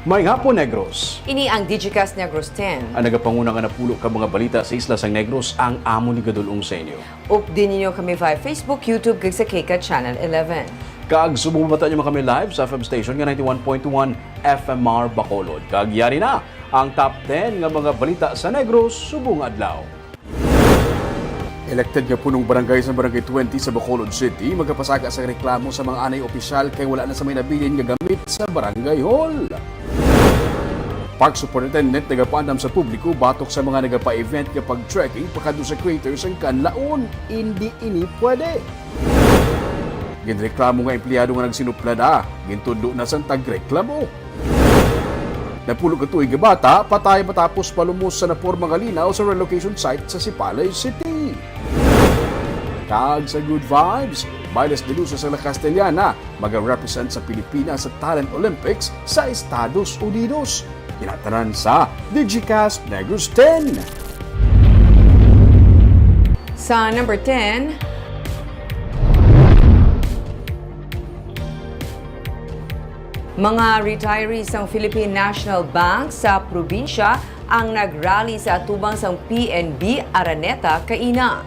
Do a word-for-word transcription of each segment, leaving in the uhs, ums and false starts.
Maayong hapon, Negros. Ini ang Digicast Negros ten. Ang nagapanguna nga napulo ka mga balita sa isla sang Negros ang amon igadul-ong sa inyo. Updi ninyo kami via Facebook, YouTube, kag sa K CAT Channel eleven. Kag subong mabata nyo man kami live sa F M station nga ninety-one point one F M R Bacolod. Kag yari na ang top ten nga mga balita sa Negros subong adlaw. Elected nga punong barangay sa Barangay twenty sa Bacolod City magapasaka sa reklamo sa mga anay opisyal kay wala na sa may nabilin nga gamit sa barangay hall. Park Superintendent nagapaandam sa publiko batok sa mga nagapa-event nga pag-trekking pakadto sa crater sang Kanlaon. Indi ini pwede. Ginreklamo nga empleyado nga nagsinupla na, gintudlo na sang tagreklamo. Napulo ka tuig nga bata patay matapos palumos sa naporma nga linaw sa relocation site sa Sipalay City. Kag sa Good Vibes, Miles de Lucia sa La Castellana maga-represent sa Pilipinas sa Talent Olympics sa Estados Unidos. Ina tanan sa Digicast Negros ten. Sa number ten, mga retirees sang Philippine National Bank sa probinsya ang nagrally sa atubang sang P N B Araneta kaina.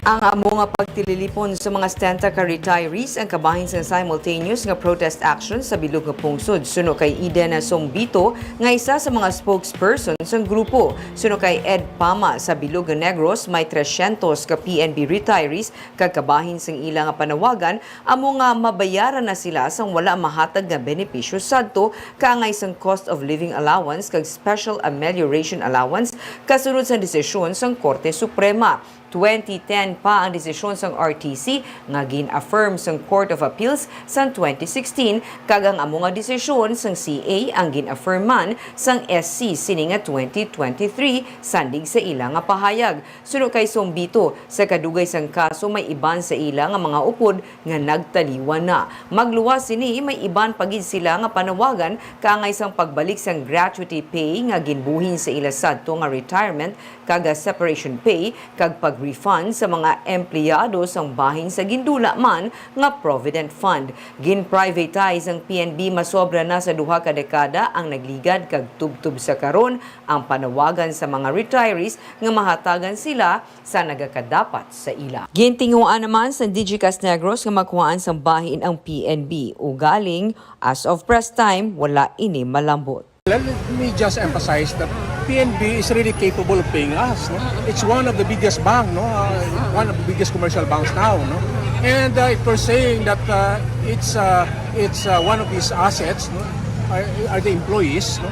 Ang amo nga pagtililipon sa mga setenta ka retirees ang kabahin sang simultaneous nga protest action sa bilog nga pungsod. Suno kay Eden Sombito nga isa sa mga spokesperson sang grupo, suno kay Ed Pama sa bilog nga Negros, may trescientos ka P N B retirees kag kabahin sang ila nga panawagan amo nga mabayaran na sila sang wala mahatag nga benepisyo sadto kaangay sang cost of living allowance kag special amelioration allowance kasunod sang desisyon sang Korte Suprema. Twenty ten pa ang desisyon sang R T C nga gin-affirm sang Court of Appeals sang twenty sixteen, kag ang amo nga desisyon sang C A ang gin-affirm man sang S C sini nga twenty twenty-three, sandig sa ila nga pahayag. Suno kay Sombito, sa kadugay sang kaso may iban sa ila nga mga upod nga nagtaliwan na. Magluwas sini, may iban pa gid sila nga panawagan kaangay sang pagbalik sang gratuity pay nga ginbuhin sa ila sadto nga retirement kag separation pay kag pag-refund sa mga empleyado sang bahin sa gindula man nga Provident Fund. Gin-privatize ang P N B masobra na sa duha ka dekada ang nagligad kag tubtob sa karon ang panawagan sa mga retirees nga mahatagan sila sa nagakadapat sa ila. Gintinguhaan naman sa Digicast Negros nga makuhaan sang bahin ang P N B. Ugaling, as of press time, wala ini malambot. Let me just emphasize that P N B is really capable of paying us. No? It's one of the biggest bank, no? Uh, one of the biggest commercial banks now. No? And uh, if you're saying that uh, it's uh, it's uh, one of these assets, no? Are, are the employees, no?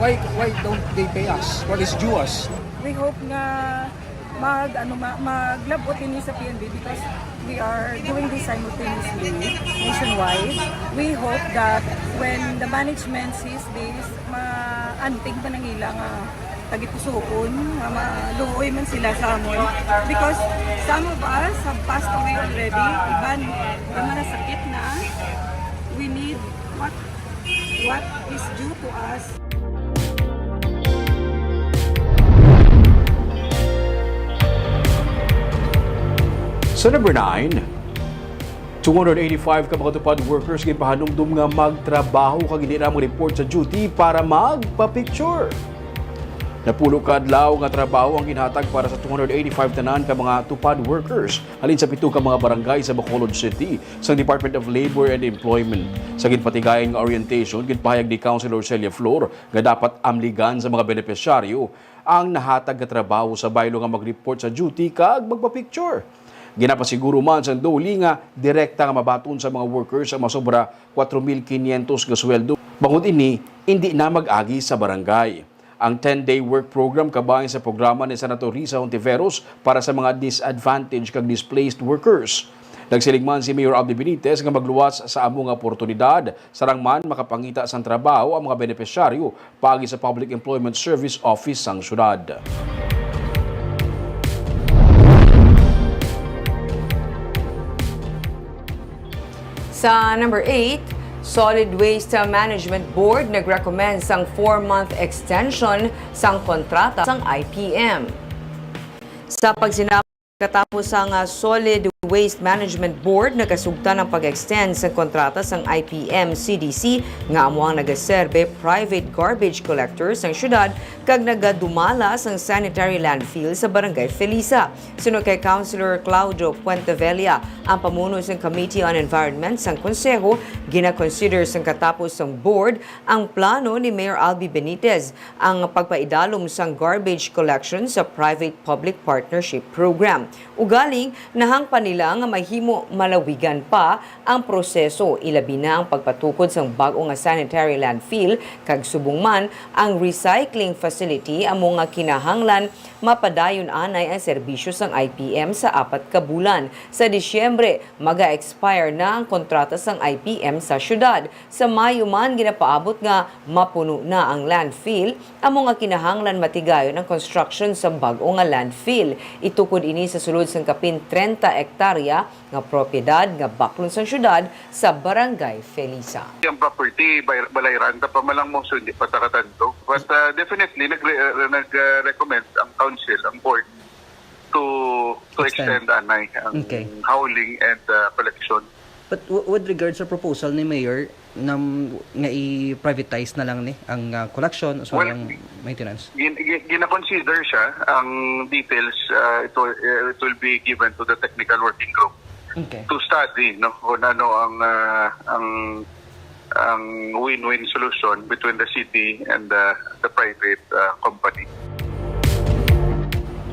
Why why don't they pay us what is due us? We hope nga mag ano ma, maglabot ini sa P N B because we are doing this simultaneously nationwide. We hope that when the management sees this, maantig man ang ila nga tagipusoon nga maluoy man sila sa amon because some of us have passed away already, iban nga mga sakit na. We need what what is due to us. Sa number nine, two hundred eighty-five ka mga tupad workers ginpahanumdom nga magtrabaho kag hindi na mag-report sa duty para magpa-picture. Napulo ka adlaw nga trabaho ang ginhatag para sa two hundred eighty-five tanan ka mga tupad workers halin sa pito ka mga barangay sa Bacolod City sang Department of Labor and Employment. Sa ginpatigayon nga orientation, ginpahayag ni Councilor Celia Flor nga dapat amligan sa mga benepisyaryo ang nahatag nga trabaho sa baylo nga mag-report sa duty kag magpa-picture. Ginapasiguro man sang DOLE nga direkta nga mabaton sa mga workers ang masobra kuwatro mil kinyentos nga sweldo. Bangod ini, indi na mag-agi sa barangay. Ang ten-day work program kabahin sa programa ni Senator Risa Hontiveros para sa mga disadvantaged kag displaced workers. Nagsiling man si Mayor Abdi Benitez nga magluwas sa amo nga oportunidad, sarang man makapangita sang trabaho ang mga benepisyaryo paagi sa Public Employment Service Office sang syudad. Sa number eight, Solid Waste Management Board nag-recommend sang four-month extension sang kontrata sang I P M. Sa pagsinabot katapos sang, ah, Solid Waste Management Board nakasugtan ang pag-extend sa kontrata sang I P M C D C nga amo ang nagaserbe private garbage collector sang syudad kag nagadumala sang sanitary landfill sa Barangay Felisa. Suno kay Councilor Claudio Puentevella, ang pamuno sang Committee on Environment sang Konseho, ginakonsider sang katapos sang board ang plano ni Mayor Albi Benitez, ang pagpaidalom sang garbage collection sa private-public partnership program. Ugaling, nahangpan nila nga mahimo malawigan pa ang proseso, ilabi na ang pagpatukod sang bag-o nga sanitary landfill, kag subong man ang recycling facility amo nga kinahanglan mapadayon anay ang serbisyo sang I P M sa apat ka bulan. Sa Disyembre, maga-expire na ang kontrata sang I P M sa syudad. Sa Mayo man, ginapaabot nga mapuno na ang landfill, amo nga kinahanglan matigayon ang construction sa bag-o nga landfill. Itukod ini sa sulod sang kapin trenta hektarya nga propiedad nga baklon sang syudad sa Barangay Felisa. Ang property, bay-, balayran ta pa man lang mo, so hindi pa ta katando. But, uh, definitely, nagre-, uh, nag-, uh, recommend ang council, ang board, to, to Extend. extend anay ang Okay. hauling and, uh, collection. But w-, with regards sa proposal ni Mayor, nam-, nga i-privatize na lang ni ang, ah, collection as well Well, ang maintenance? Gin-, gin-, gina-consider siya, ang details, uh, it will, uh, it will be given to the technical working group Okay. to study, no, kung ano ang, uh, ang, ang win-win solution between the city and the, the private, uh, company.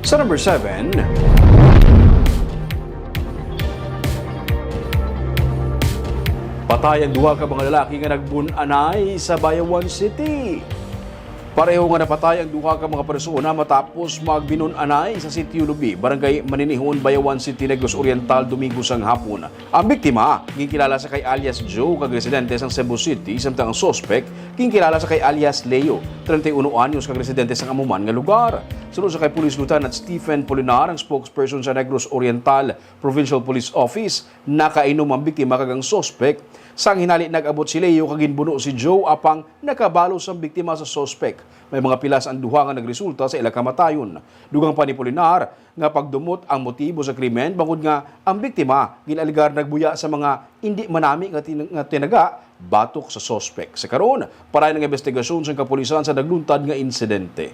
Sa number seven, patay ang duha ka mga lalaki nga nagbun-anay sa Bayawan City. Pareho nga napatay ang duha ka mga persona matapos magbinun-anay sa Sitio Lubi, Barangay Maninihon, Bayawan City, Negros Oriental, Domingo sang hapon. Ang biktima ginkilala sa kay alias Joe kag residente sang Cebu City, samtang ang suspek ginkilala sa kay alias Leo, treinta y uno anyos, kag residente sang amo man nga lugar. Suno sa kay Police Lieutenant Stephen Polinar, ang spokesperson sa Negros Oriental Provincial Police Office, nakainom ang biktima kag ang suspek. Sang hinali, nag-abot si Leo kag ginbuno si Joe, apang nakabalos ang biktima sa suspek. May mga pilas ang duha nga nagresulta sa ila kamatayon. Dugang pa ni Polinar nga pagdumot ang motibo sa krimen, bangod nga ang biktima gin-alegar nagbuya sa mga indi manami nga tin-, nga tinaga batok sa suspek. Sa karon, parayon ang investigasyon sang kapulisan sa nagluntad nga insidente.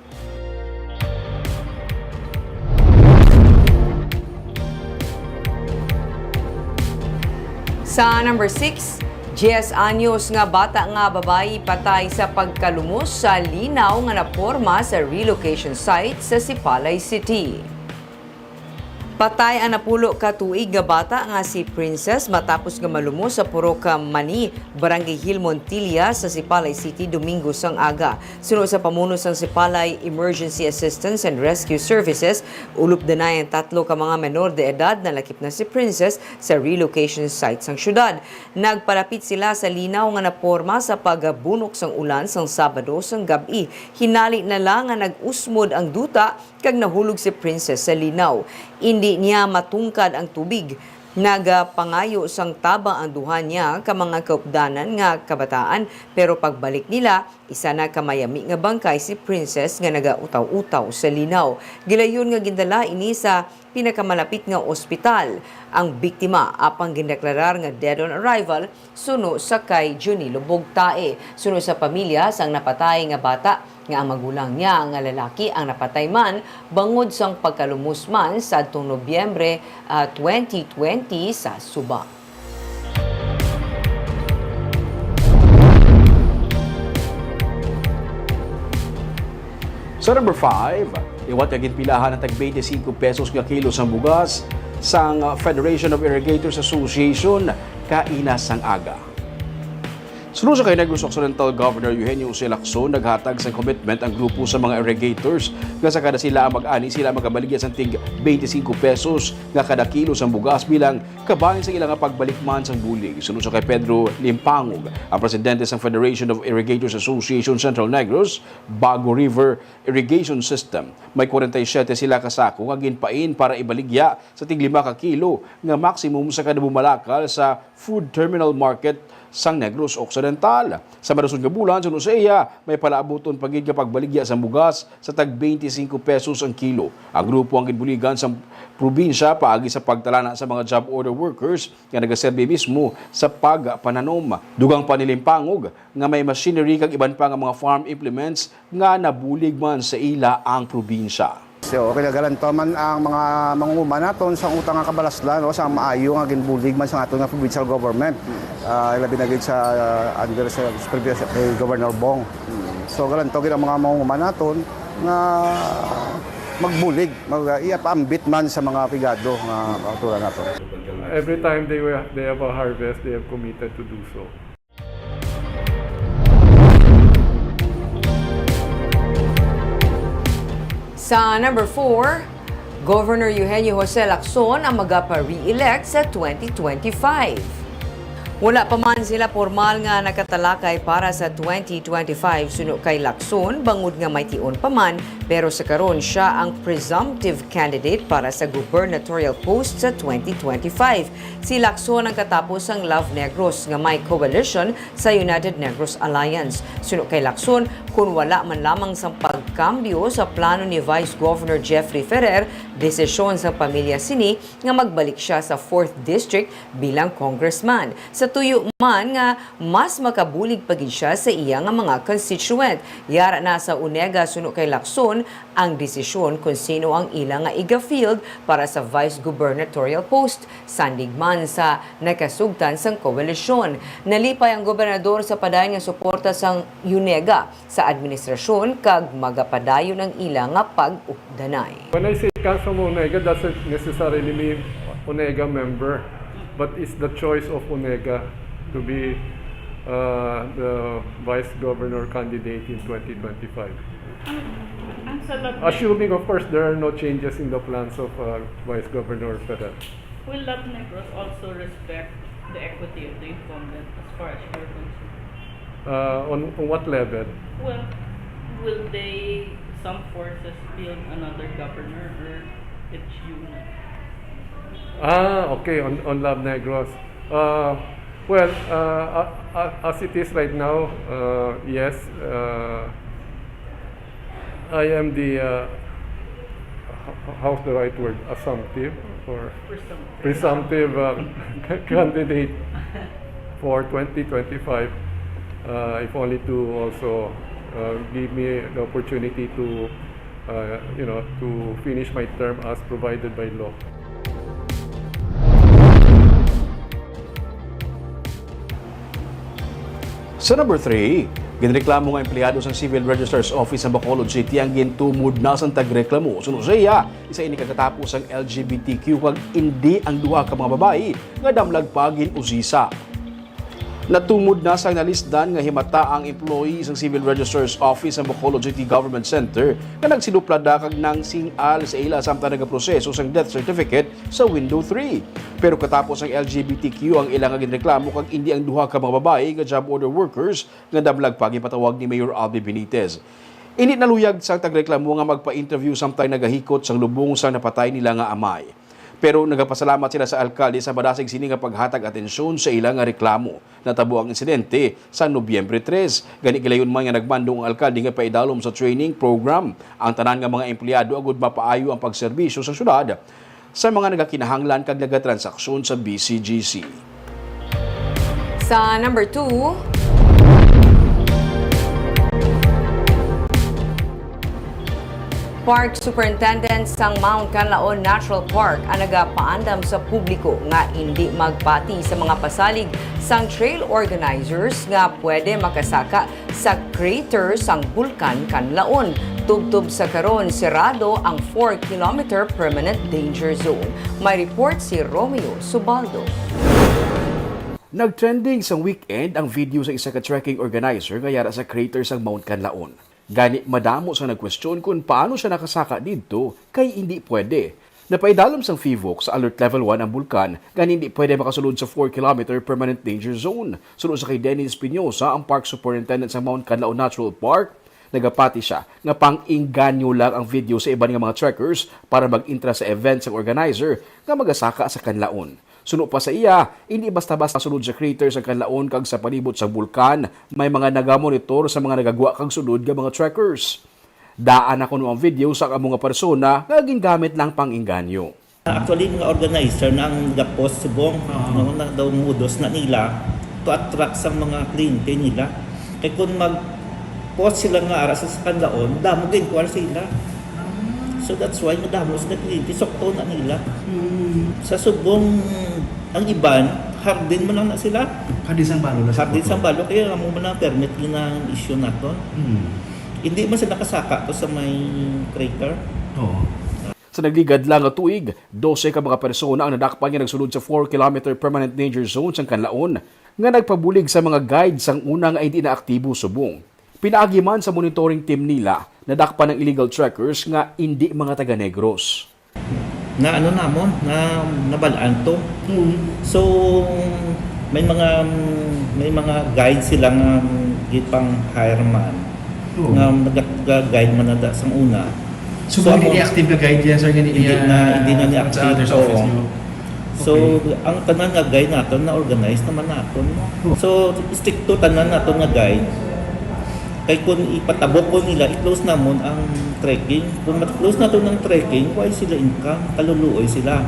Sa number six, diyes anyos nga bata nga babayi patay sa pagkalumos sa linaw nga naporma sa relocation site sa Sipalay City. Patay ang napulo ka tuig nga bata nga si Princess matapos nga malumos sa Purok Mani, Barangay Hill Montilla sa Sipalay City, Domingo sang aga. Suno sa pamuno sang Sipalay Emergency Assistance and Rescue Services, ulupdanay ang tatlo ka mga menor de edad, nalakip na si Princess sa relocation site sang syudad. Nagpalapit sila sa linaw nga naporma sa pagbunok sang ulan sang Sabado sang gab-i. Hinali na lang nga nag-usmod ang duta kag nahulog si Princess sa linaw. Indi niya matungkad ang tubig. Nagapangayo sang tabang ang duha niya ka mga kaupdanan nga kabataan, pero pagbalik nila, isa na ka mayami nga bangkay si Princess nga nagautaw-utaw sa linaw. Gilayon nga gindala ini sa pinakamalapit nga ospital ang biktima, apang gindeklarar nga dead on arrival suno sa kay Junilo Bugtae. Suno sa pamilya sang napatay nga bata, nga ang magulang niya nga lalaki ang napatay man bangod sang pagkalumos man sadtong Nobyembre, ah, twenty twenty sa Suba. Sa number five, liwat nga ginpilahan ang tag twenty-five pesos nga kilo sang bugas sang Federation of Irrigators Association kaina sang aga. Suno sa kay Negros Occidental Governor Eugenio Jose Lacson, naghatag sang commitment ang grupo sa mga irrigators nga sa kada sila ang mag-ani, sila magabaligya sang tig twenty-five pesos nga kada kilo sang bugas bilang kabahin sa ila nga pagbalikman sang bulig. Suno sa kay Pedro Limpangog, ang presidente sang Federation of Irrigators Association Central Negros, Bago River Irrigation System, may forty-seven sila ka sako nga ginpain para ibaligya sa tig lima ka kilo nga maximum sa kada bumalakal sa Food Terminal Market sang Negros Occidental. Sa madason nga bulan, suno sa iya, may palaabuton pa gid nga pagbaligya sang bugas sa tag twenty-five pesos ang kilo. Ang grupo ang ginbuligan sang probinsya paagi sa pagtalana sa mga job order workers nga nagaserbi mismo sa pagpananom. Dugang pa ni Limpangog nga may machinery kag iban pa nga mga farm implements nga nabulig man sa ila ang probinsya. So, kinagalantaw man ang mga mangunguma naton sa utang nga kabalaslan o sa maayo nga ginbulig man sa aton nga provincial government. Ah, ilabi na gid sa, ah, under sa supervision kay Governor Bong. So, galantaw gid ang mga mangunguma naton nga magbulig, mag, ah, ipaambit man sa mga pigado nga kauturan naton. Every time they were, they have a harvest, they have committed to do so. Sa number four, Governor Eugenio Jose Lacson ang magapa-re-elect sa twenty twenty-five. Wala pa man sila pormal nga nakatalakay para sa twenty twenty-five suno kay Lacson, bangod nga may tion pa man, pero sa karon siya ang presumptive candidate para sa gubernatorial post sa twenty twenty-five. Si Lacson ang katapos sang Love Negros nga may coalition sa United Negros Alliance. Suno kay Lacson, kun wala man lamang sang pagkambyo sa plano ni Vice Governor Jeffrey Ferrer, desisyon sang pamilya sini nga magbalik siya sa fourth District bilang congressman. Sa tuyo man nga mas makabulig pa gid siya sa iya nga mga constituent. Yara na sa Onega, suno kay Lacson, ang desisyon kon sino ang ila nga iga-field para sa vice gubernatorial post, sandig man sa nakasugtan sang koalisyon. Nalipay ang gobernador sa padayon nga suporta sang Onega sa administrasyon kag magapadayon ang ila nga pag-updanay. When I say Councilman Onega, doesn't necessarily mean Onega member, but it's the choice of Onega to be uh, the vice governor candidate in twenty twenty-five. Ang sa Love Assuming, of course, there are no changes in the plans of uh, Vice Governor Ferrer. Will Love Negros also respect the equity of the incumbent as far as you're concerned? Uh, on, on what level? Well, will they, some forces, field another governor or it's you na? Ah, okay, on, on Love Negros. Uh, well, uh, uh, uh, as it is right now, uh, yes, uh, I am the, uh, h- how's the right word, assumptive or Presumptive. presumptive uh, candidate for twenty twenty-five, uh, if only to also uh, give me the opportunity to, uh, you know, to finish my term as provided by law. Sa number three, ginreklamo nga empleyado sang Civil Registrar's Office sa Bacolod City ang gintumod na sang tagreklamo. Suno sa iya, isa ini ka katapos sang L G B T Q kag indi ang duha ka mga babayi nga damlag pa gin-usisa. Natumod na sang nalisdan nga himata ang employee sang Civil Registrar's Office sa Bacolod City Government Center nga nagsinuplada kag nangsing-al sa ila samtang nagaproseso sang death certificate sa Window three. Pero katapos ang L G B T Q ang ila nga ginreklamo kag indi ang duha ka mga babayi nga job order workers nga damlag pa ginpatawag ni Mayor Albi Benitez. Ini naluyag sang tagreklamo nga magpa-interview samtang nagahikot sang lubong sang napatay nila nga amay. Pero nagapasalamat sila sa alkalde sa madasig sini nga paghatag atensyon sa ila nga reklamo. Natabo ang insidente sa Nobyembre tres. Gani gilayon man nga nagmando ang alkalde nga paidalom sa training program ang tanan nga mga empleyado agud mapaayo ang pagserbisyo sa syudad sa mga nagakinahanglan kag nagatransaksyon sa B C G C. Sa number two, Park Superintendent sang Mount Kanlaon Natural Park ang nagapaandam sa publiko nga indi magpati sa mga pasalig sang trail organizers nga pwede makasaka sa crater sang Bulkan Kanlaon. Tubtob sa karon, serado ang four kilometer permanent danger zone. May report si Romeo Subaldo. Nagtrending sang weekend ang video sa isa ka trekking organizer nga yara sa crater sang Mount Kanlaon. Gani, madamo sa nagkwestiyon kung paano siya nakasaka didto, kay hindi pwede. Napaidalom sang PHIVOLCS sa Alert Level one ang bulkan, gani hindi pwede makasulod sa four kilometer permanent danger zone. Suno sa kay Dennis Espinosa, ang Park Superintendent sa Mount Kanlaon Natural Park, nagapati siya nga pang-inganyo lang ang video sa iban nga mga trekkers para mag-intra sa event sang organizer nga magasaka sa Kanlaon. Suno pa sa iya, hindi basta-basta sulod sa crater sa Kanlaon kag sa palibot sa bulkan, may mga nagamonitor sa mga nagagwa kag sulod nga mga trekkers. Daan na kuno ang video sa amo nga persona nga gingamit lang pang-inganyo. Actually, mga organizer na ang nag-post subong, Oo. no, na daw modus na nila to attract sa mga kliyente nila. Kay kung mag-post sila nga ara sa Kanlaon, damo gid kuwan sila. So that's why madamo sila kliyente, sukto na nila. Mm. Sa subong, ang iban, harden man lang na sila. Harden sang balo na sa Harden photo. sang balo, kaya amo man ang permit gina-issue naton. Mm. Hindi man sila kasaka to sa may crater. Oo. Sa nagligad lang nga tuig, dose ka mga persona ang nadakpan nga nagsulod sa four kilometer permanent danger zone sang Kanlaon, nga nagpabulig sa mga guide sang una nga hindi na aktibo subong. Pinaagi man sa monitoring team nila, nadakpan ang illegal trekkers nga indi mga taga-Negros. Na ano namon, na nabal-an to. Mm. So, may mga, may mga guide sila nga gipang-hire man, Oo. nga nag-, nag-guide man nanda sang una. So, So, kung amo, hindi active nga guide yan, sir, gani hindi niya na, hindi na ni ang sa active, others oo. office niyo? So, Okay. ang tanan nga guide naton, na-organize naman naton, no? Oo. So, stricto tanan naton nga guide. Kay kung ipatabok ko nila, i-close namon ang trekking. Kung ma-close naton ang trekking, why sila income? Kaluluoy sila.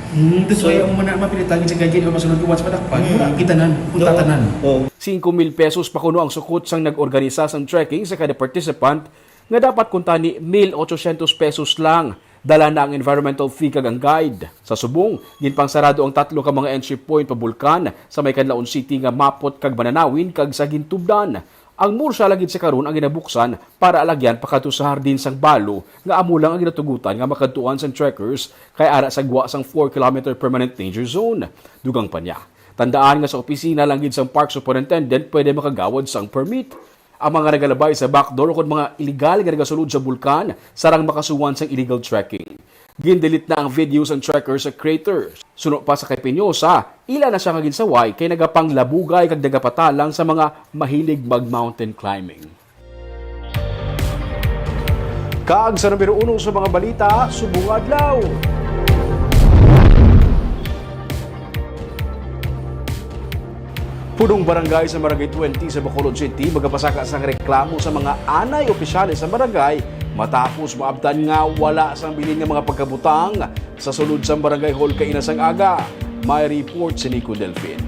Mm, that's So, why ang muna mapilitan sa guide, o masunod ko, once madakpan, Mm. mura, gitanan, kung No. tatanan. Oo. Singko mil pesos pa kuno ang sukot sang nag-organisa sang trekking sa kada participant, nga dapat kuntani mil ochocientos pesos lang. Dala na ang environmental fee kag ang guide. Sa subong, ginpangsarado ang tatlo ka mga entry point pa bulkan sa may Canlaon City nga Mapot kag Mananawin kag sa Gintubdan. Ang mursa lang gid sa karon ang ginabuksan para alagyan pakadto sa Hardin sang Balo nga amo lang ang ginatugutan nga makadtuan sang trekkers kay ara sa gwa sang four kilometer permanent danger zone. Dugang pa niya, tandaan nga sa opisina lang gid sang park superintendent pwede makagawad sang permit. Ang mga nagalabay sa backdoor ukon mga iligal nga nagasulod sa bulkan sarang makasuhan sang illegal trekking. Gindelete na ang video sang trekker sa crater. Suno pa sa kay Piñosa, ila na siya nga ginsaway kay nagapanglabugay kag nagapatalang sa mga mahilig mag-mountain climbing. Kag sa numero uno sa mga balita, subong adlaw. Punong barangay sa Barangay twenty sa Bacolod City magapasaka sang reklamo sa mga anay opisyales sa barangay matapos maabtan nga wala sang bilin nga mga pagkabutang sa sulod sang Barangay Hall kaina sang aga. May report si Nico Delfin.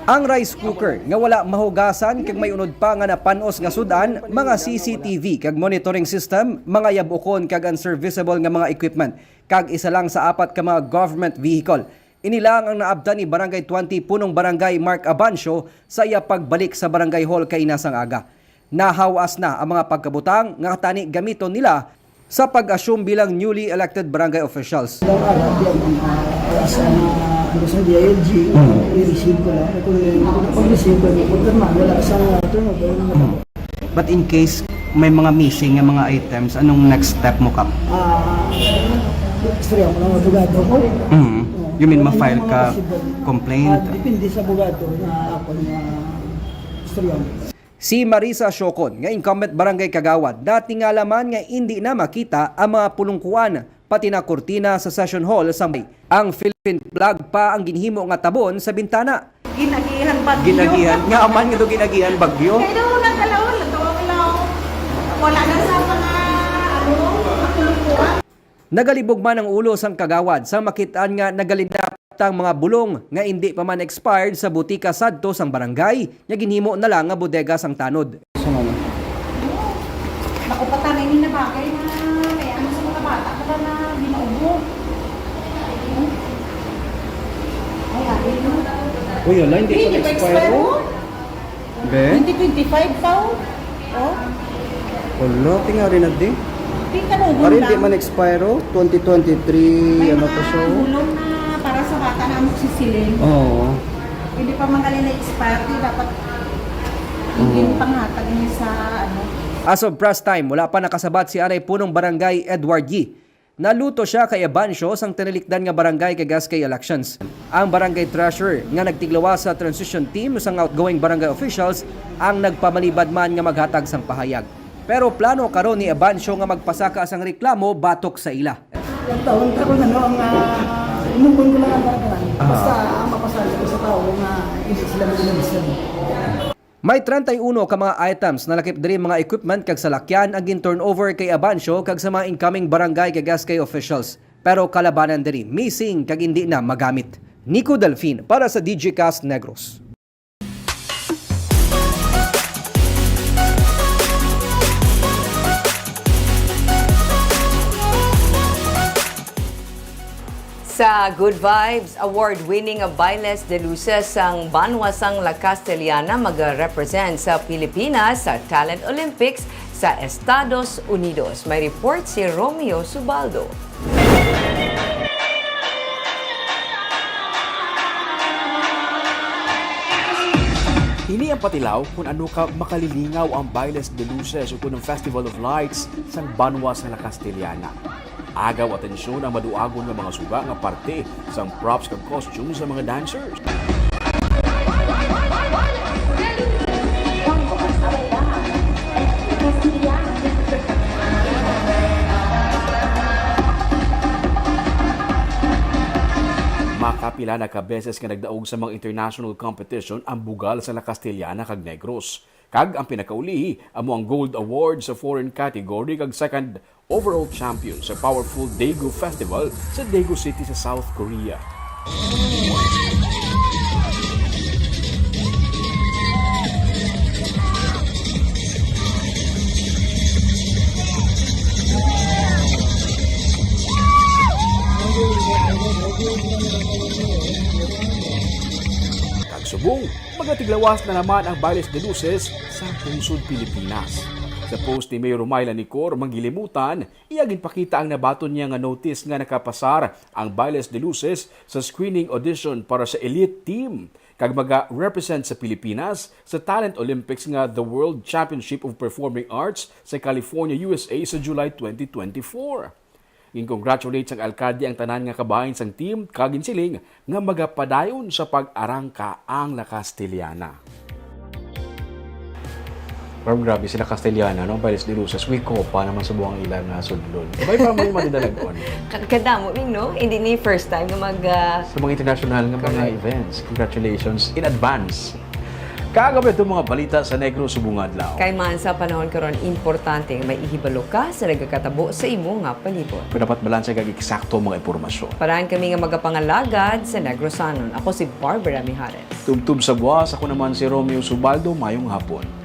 Ang rice cooker nga wala mahugasan kag may unod pa nga napan-os nga sud-an, mga C C T V kag monitoring system, mga yab-ukon kag unserviceable nga mga equipment, kag isa lang sa apat ka mga government vehicle. Ini lang ang naabtan ni Barangay twenty Punong Barangay Mark Abancio sa iya pagbalik sa Barangay Hall kaina sang aga. Nahawas na ang mga pagkabutang nga tani gamiton nila sa pag-assume bilang newly elected barangay officials. Daw ara, di ang, ah, as an, ah, ano sa D I L G, Mm. i-receive ko lang. Kung pag-receive ko, confirm, wala sa turnover. Mm. But in case may mga missing nga mga items, anong next step mo, Kap? Ah, istorya ko lang abogado ko. Mm. Oo. You mean, Kung ano ma-file yung mga ka possible, complaint? Ah, depende sa abogado na ako na istorya. Si Marisa Siocon, nga incumbent barangay kagawad, natingala man nga indi na makita ang mga pulungkuan, pati na kurtina sa session hall sa may. Ang Philippine flag pa ang ginhimo nga tabon sa bintana. Ginagihan bagyo. Ginagihan. Nga man nga daw ginagihan bagyo. Kaya daw nagkalaon, nagkalaon. Wala na sa mga, ano, mga pulungkuan. Nagalibog man ang ulo sang kagawad sang makit-an nga nagalinaptang mga bulong nga indi pa man expired sa butika sadto sang barangay nga ginhimo na lang nga bodega sang tanod. Sa mga Naku, patangin ni na bagay na may ano sa mga bata pala na ginaubo. Ay, abi, no? Uy, hala, hindi Hindi pa pa expire, expire, oh. oh. Be? Twenty twenty-five pa, oh. Oh. Wala, tingari na di. Di, kanugon Ari, di lang. man expire, oh. Twenty twenty-three, May ano mga pa siya, oh. bulong na para sa bata na amok sisiling. Oo. Hindi pa man gali na-expire, di dapat Oo. hindi panghatag niya sa, ano. As of press time, wala pa nakasabat si Anay Punong Barangay Edward Yee. Naluto siya kay Abancio sang tinalikdan nga barangay kag S K elections. Ang barangay treasurer nga nagtiglawas sa transition team sang outgoing barangay officials ang nagpamalibad man nga maghatag sang pahayag. Pero plano karon ni Abancio nga magpasaka sang reklamo batok sa ila. Taon-taon, ano, ang, ah, Inugon ko lang ang barangay. Ah. Basta ang mapasal ko sa tao nga hindi sila mag-inom. May treinta y uno ka mga items na lakip diri mga equipment kag salakyan ang gin-turnover kay Abancio kag sa mga incoming barangay kag S K officials. Pero kalabanan diri, missing kag hindi na magamit. Nico Delfin para sa D J Cast Negros. Sa Good Vibes Award-winning Bailes de Luces, ang banwa sang La Castellana mag-represent sa Pilipinas sa Talent Olympics sa Estados Unidos. May report si Romeo Subaldo. Ini ang patilaw kung ano ka makalilingaw ang Bailes de Luces o kung ang Festival of Lights sang banwa sa La Castellana. Agaw atensyon ang maduagon nga mga suga nga parte sang props kag costume sa mga dancers. Makapila na ka beses nga nagdaog sa mga international competition ang bugal sa La Castellana kag Negros. Kag ang pinakaulihi amo ang Gold Award sa foreign category kag second overall champion sa powerful Daegu Festival sa Daegu City sa South Korea. Kag subong, magatiglawas na naman ang Bailes de Luces sa pungsod Pilipinas. Sa post ni Mayor Romay Lanicor, manggilimutan, iya ginpakita ang nabaton niya nga notice nga nakapasar ang Bailes de Luces sa screening audition para sa elite team kag maga-represent sa Pilipinas sa Talent Olympics nga The World Championship of Performing Arts sa California, U S A sa July twenty twenty-four. Gin-congratulate sang alkalde ang tanan nga kabahin sang team kag ginsiling nga magapadayon sa pag-arangka ang La Castellana. Pero grabe sila Castellana, no? Bailes de Luces, may kopa naman sa buang ilang, ah, sudlon. May pa may madidalagon. Ka-, kadamo, Ming, no? Hindi ni first time na mag, ah, Sa mga international nga mga Correct. events. Congratulations in advance. Kag amo ito mga balita sa Negros subong adlaw. Kay man sa panahon karon, importante nga may ihibalo ka sa nagakatabo sa imo nga palibot. Kung dapat balanse kag eksakto ang mga impormasyon. Paraan kami nga magapangalagad sa Negrosanon. Ako si Barbara Mijares. Tubtob sa buwas, ako naman si Romeo Subaldo. Mayong hapon.